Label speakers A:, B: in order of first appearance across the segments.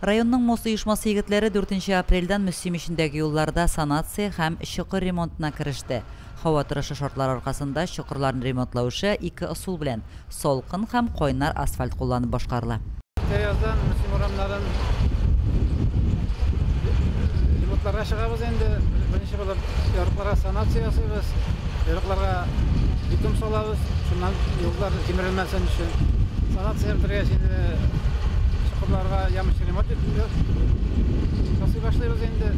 A: Районның МОС оешмасы егетләре 4 апрельдән Мөслим эчендәге юлларда санация һәм чокыр ремонтына кереште. Һава торышы шартлары аркасында чокырларны ремонтлау эше ике ысул белән – салкын һәм кайнар асфальт кулланып башкарыла.
B: Яздан Мөслим урамнарын ремонтларга чыгабыз инде. Беренче булып ярыкларга санация ясыйбыз, ярыкларга битум салабыз, шуннан юллар җимерелмәсен өчен. Санация бетергәч инде чокырларга ямочный ремонт ясый башлыйбыз инде.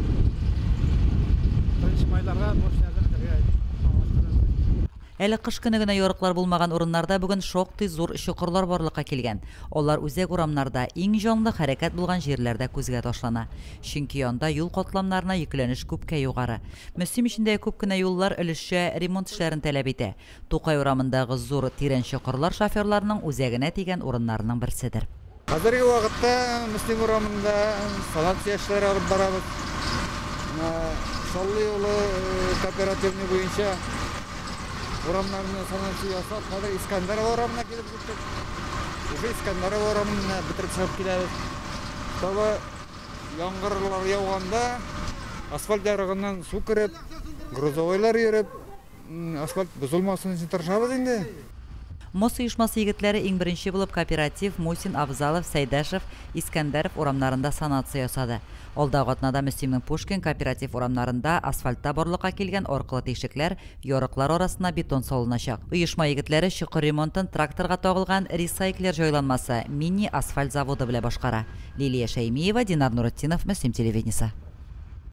B: Беренче майларга бу эшләрне бетерергә планлаштырабыз.
A: Әле кыш көне генә ярыклар булмаган урыннарда бүген шактый зур чокырлар барлыкка килгән. Алар үзәк урамнарда, иң җанлы хәрәкәт булган җирләрдә күзгә ташлана. Чөнки анда юл катламнарына йөкләнеш күпкә югары. Мөслим эчендәге күп кенә юллар өлешчә ремонт эшләрен таләп итә. Тукай урамындагы зур тирән чокырлар шоферларның үзәгенә тигән урыннарының берседер.
C: Хәзерге вакытта Мөслим урамында санация эшләре алып барабыз. Чаллы юлы кооперативный буенча урамнарны санация ясап, хәзер Искәндәрова урамына килеп җиттек. Уже Искәндәрова урамын бетереп чыгып киләбез. Тагы яңгырлар яуганда асфальт ярыгыннан су кереп, грузовойлар йөреп, асфальт бозылмасын өчен тырышабыз инде.
A: МОС оешмасы егетләре иң беренче булып Кооператив, Мусин, Авзалов, Сәйдәшев, Искәндәров урамнарында санация ясады. Алдагы атнада Мөслимнең Пушкин, Кооператив урамнарында асфальтта барлыкка килгән аркылы тишекләр, ярыклар арасына бетон салыначак. Оешма егетләре чокыр ремонтын тракторга тагылган ресайклер җайланмасы мини асфальт заводы белән башкара. Лилия Шәймиева, Динар Нуретдинов, Мөслим телевидениесе.